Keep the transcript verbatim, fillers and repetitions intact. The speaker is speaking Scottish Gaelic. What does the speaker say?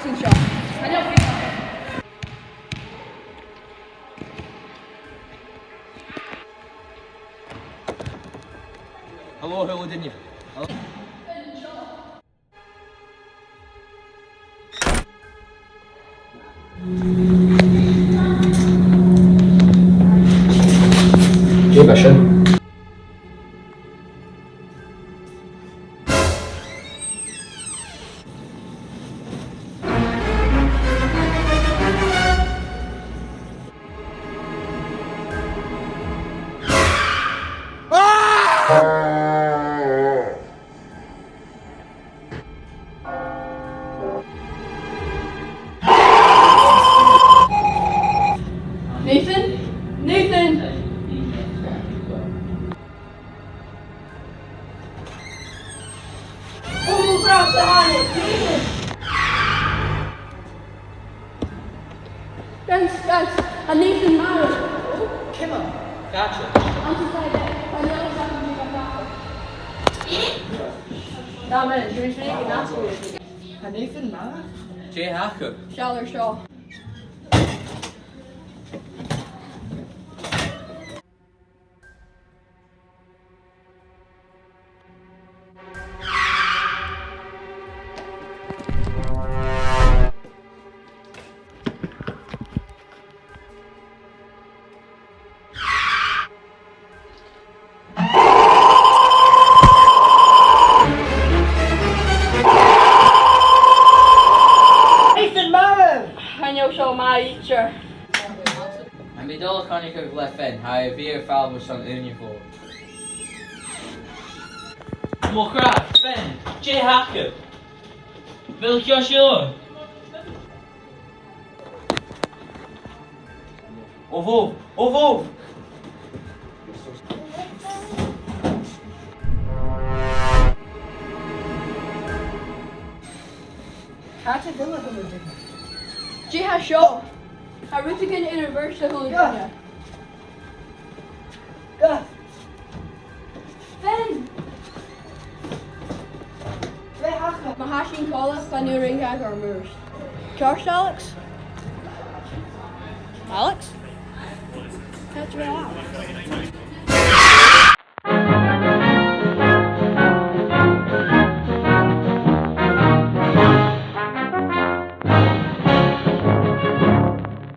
Sin seo. Hello, hello, didn't you? Hello. Dè bha sin? Nathan? Nathan? Oh, mo bhràthair, Nathan! Guys, guys, tha Nathan marbh. Ciamar? Càite? An seo, tha Nathan marbh. Dà mhionaid, tha mi a' smaoineachadh gu bheil e nas motha. Tha Nathan marbh? Dè thachair? Seall air seo. Nathan marbh! Chan eil seo math idir. Tha mi a' dol a choinneachadh le Finn, tha e air a bhith air falbh airson ùine mhòr. Mo chreach, Finn, dè thachair? A bheil thu seo? Ò bhobh! Ò bhobh! Càit a bheil a h-uile duine? Dè tha seo? Tha rudeigin air a' bhùrn sa h-uile duine. Guth! Finn! Dè thachair? Ma tha sinn còmhla, chan urrainn dhomh a mhurt. Ceart, Alex? Alex? Càit a bheil Alex?